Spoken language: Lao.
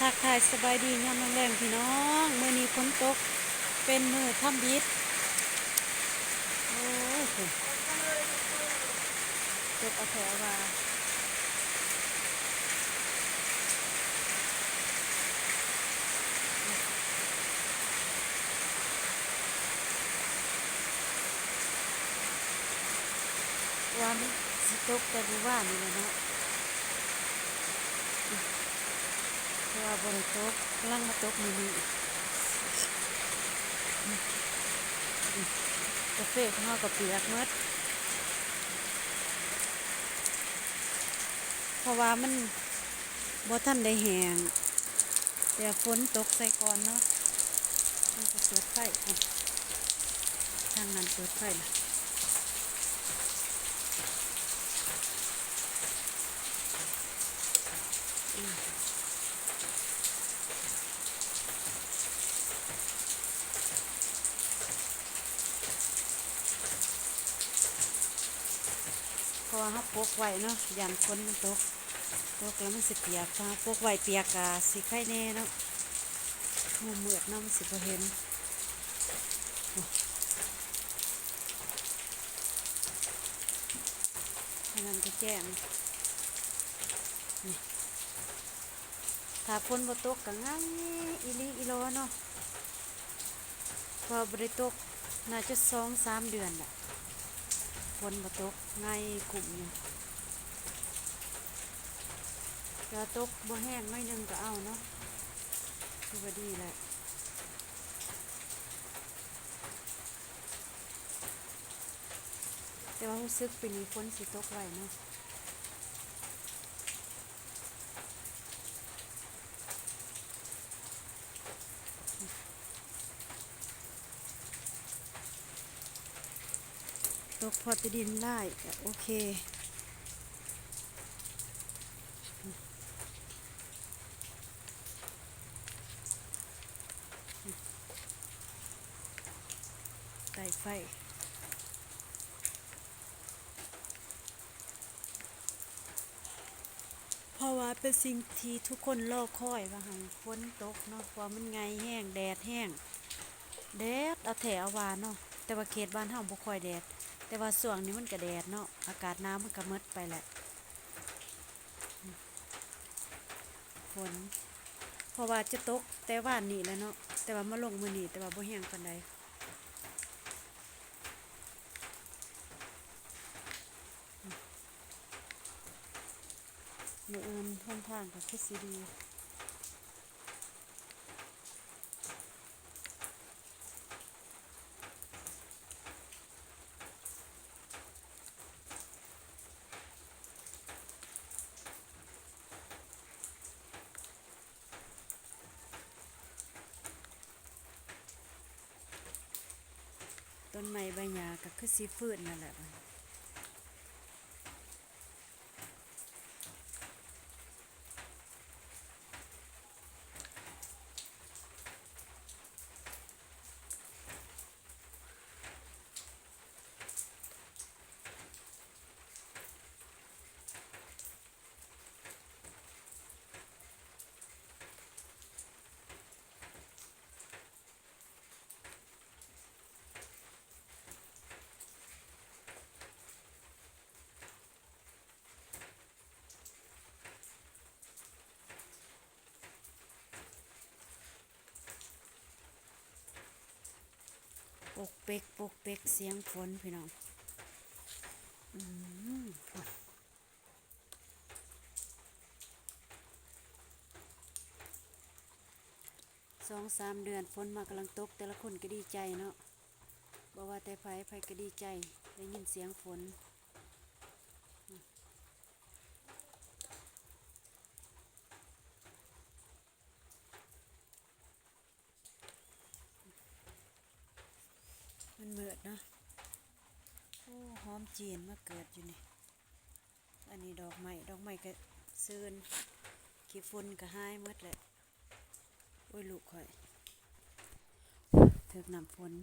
ທັກທາຍສະບາຍດີຍາມແລງໆ ພີ່ນ້ອງ, ມື້ນີ້ຝົນຕົກເປັນມື້ທຳອິດ. ໂອ້ຍ ຕົກເອົາແທ້ວ່າ ວ່າມັນຊິຕົກແຕ່ມື້ວານນີ້ແຫຼະເນາະ, ແຕ່ວ່າບໍ່ໄດ້ຕົກ, ກຳລັງມາຕົກມື້ນີ້. ກາເຟຂອງເຮົາກໍປຽກໝົດ ເພາະວ່າມັນ ບໍ່ທັນໄດ້ແຫ້ງ ແຕ່ຝົນຕົກໃສ່ກ່ອນເນາະ. ມັນກໍເປີດໄຟ ທາງນັ້ນເປີດໄຟລະ ອືມ ເພາະວ່າເຮົາປົກໄວ້ເນາະ ຢ້ານຝົນມັນຕົກ. ປົກແລ້ວມັນຊິປຽກ, ຖ້າປົກໄວ້ປຽກກະຊິໄຄແດ່ເນາະ. ມຸມມືດເນາະ ມັນຊິບໍ່ເຫັນ. ໂອ້ ອັນນັ້ນກໍແຈ້ງ. ນີ້ ຖ້າຝົນບໍ່ຕົກກໍໄງອີ່ຫຼີອີ່ຫຼໍເນາະ. ເພາະວ່າບໍ່ໄດ້ຕົກ ໜ້າຈະສອງສາມເດືອນແຫຼະ ຝົນບໍ່ຕົກ ໄງກຸ້ມຢູ່. ແຕ່ວ່າຕົກບໍ່ແຮງ ໜ້ອຍໜຶ່ງກໍເອົາເນາະ ຖືວ່າດີແຫຼະ. ແຕ່ວ່າຮູ້ສຶກປີນີ້ຝົນຊິຕົກໄວເນາະ. ຕົກພໍແຕ່ດິນລາຍກໍໂອເຄ. ໄຕ່ໄຟ ເພາະວ່າເປັນສິ່ງທີ່ທຸກຄົນລໍຄອຍວ່າໃຫ້ຝົນຕົກເນາະ ເພາະວ່າມັນໄງແຮງ ແດດແຮງ ແດດເອົາແທ້ເອົາວ່າເນາະ. ແຕ່ວ່າເຂດບ້ານເຮົາບໍ່ຄ່ອຍແດດ ແຕ່ວ່າຊ່ວງນີ້ມັນກະແດດເນາະ ອາກາດໜາວມັນກະໝົດໄປແຫຼະ ຝົນ ເພາະວ່າຈະຕົກແຕ່ວານນີ້ແຫຼະເນາະ ແຕ່ວ່າມາລົງມື້ນີ້ ແຕ່ວ່າບໍ່ແຮງປານໃດ. ມື້ອື່ນຫົນທາງກໍຄືຊິດີ. ຕົ້ນໄມ້ໃບຫຍ້າກໍຄືຊິຟື້ນນັ້ນແຫຼະ. ປົກເປັກ ປົກເປັກ ສຽງຝົນ ພີ່ນ້ອງ. ອືມ ສອງສາມເດືອນຝົນມາກຳລັງຕົກ ແຕ່ລະຄົນກໍດີໃຈເນາະ. ບໍ່ວ່າແຕ່ໃຜ ໃຜກໍດີໃຈ ໄດ້ຍິນສຽງຝົນ. ມັນມືດເນາະ. ໂອ້ ຫອມຈີນມາເກີດຢູ່ນີ້. ອັນນີ້ດອກໄມ້ ດອກໄມ້ກະຊື່ນ ຂີ້ຝຸ່ນກະຫາຍໝົດແຫຼະ. ໂອ້ຍ ລູກຂ້ອຍ ຖືກນ້ຳຝົນ